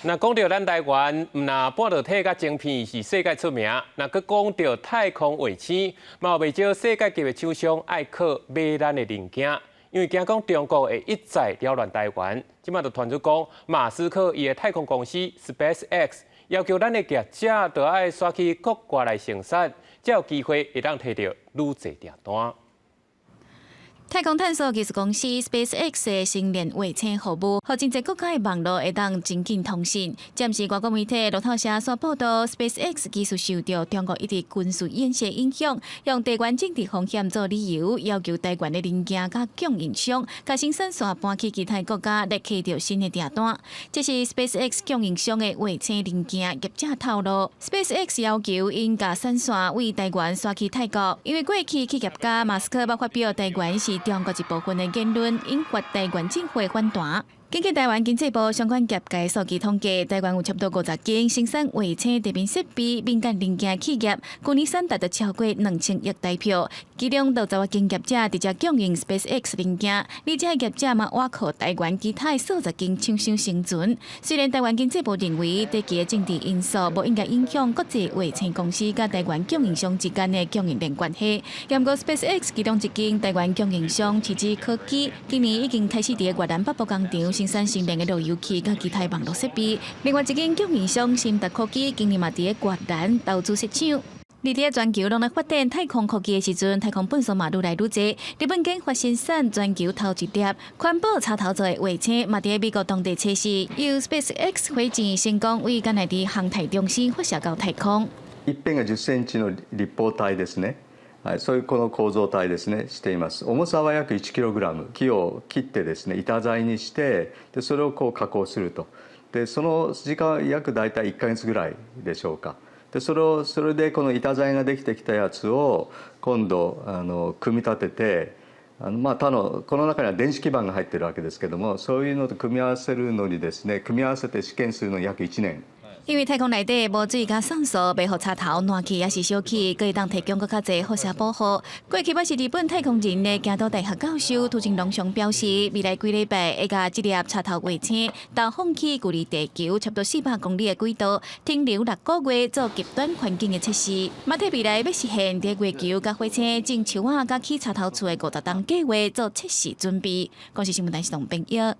若講著咱台灣，毋但半導體佮晶片是世界出名，若閣講著太空衛星，嘛有袂少世界級的廠商愛靠買咱的零件，因為驚講中國會一再擾亂台灣。這馬就傳出講，馬斯克伊的太空公司 SpaceX 要求咱的業者著愛徙去國外來生產，才有機會會當提著愈濟訂單。太空探索技術公司 SpaceX 的星鏈衛星服務，予真濟國家的網路會當真緊通訊。暫時外國媒體路透社所報道，SpaceX 技術受著中國一直軍事演習影響，用地緣政治風險做理由，要求台灣的零件佮供應商，共生產線搬去其他國家來摕著新的訂單。這是 SpaceX 供應商的衛星零件業者透露，SpaceX 要求𪜶共產線對台灣徙去泰國，因為過去企業家馬斯克捌發表台灣是中國一部分的言論，引發台灣政會反彈。根據台灣經濟部相關業界數據統計，台灣有差不多50間生產衛星地面設備、敏感零件企業，去年產值就超過2000億台票，其中60外間業者直接供應 SpaceX 零件，而這業者嘛倚靠台灣其他數十間廠商生存。雖然台灣經濟部認為，地區的政治因素無應該影響國際衛星公司佮台灣供應商之間的供應鏈關係，毋過 SpaceX 其中一間台灣供應商馳智科技，今年已經開始佇越南北部工廠生產星鏈的路由器佮其他網路設備。另外一間供應商森達科技今年嘛佇越南投資設廠。而佇全球攏咧發展太空科技的時陣，太空糞埽嘛愈來愈濟。日本研發生產全球頭一粒環保插頭做的衛星，嘛佇美國當地測試，由 SpaceX 火箭成功對甘迺迪航太中心發射到太空。一辺が10センチの立方体ですね。はい、そういうこの構造体ですね、しています。重さは約1キログラム。木を切ってですね、板材にして、でそれをこう加工すると。でその時間は約大体1ヶ月ぐらいでしょうか。でそれでこの板材ができてきたやつを今度組み立てて、まあ他のこの中には電子基板が入ってるわけですけども、そういうのと組み合わせるのにですね、組み合わせて試験するのに約1年。因為太空內底無水佮酸素，袂予插頭爛去抑是燒去，閣會當提供閣較濟輻射保護。過去捌是日本太空人的京都大學教授土井隆雄表示，未來幾禮拜會共這粒插頭衛星投放去距離地球差不多400公里的軌道，停留6個月做極端環境的測試。嘛替未來欲實現佇月球佮火星種樹仔佮起插頭厝的50冬計畫做測試準備。公視新聞台是董編譯。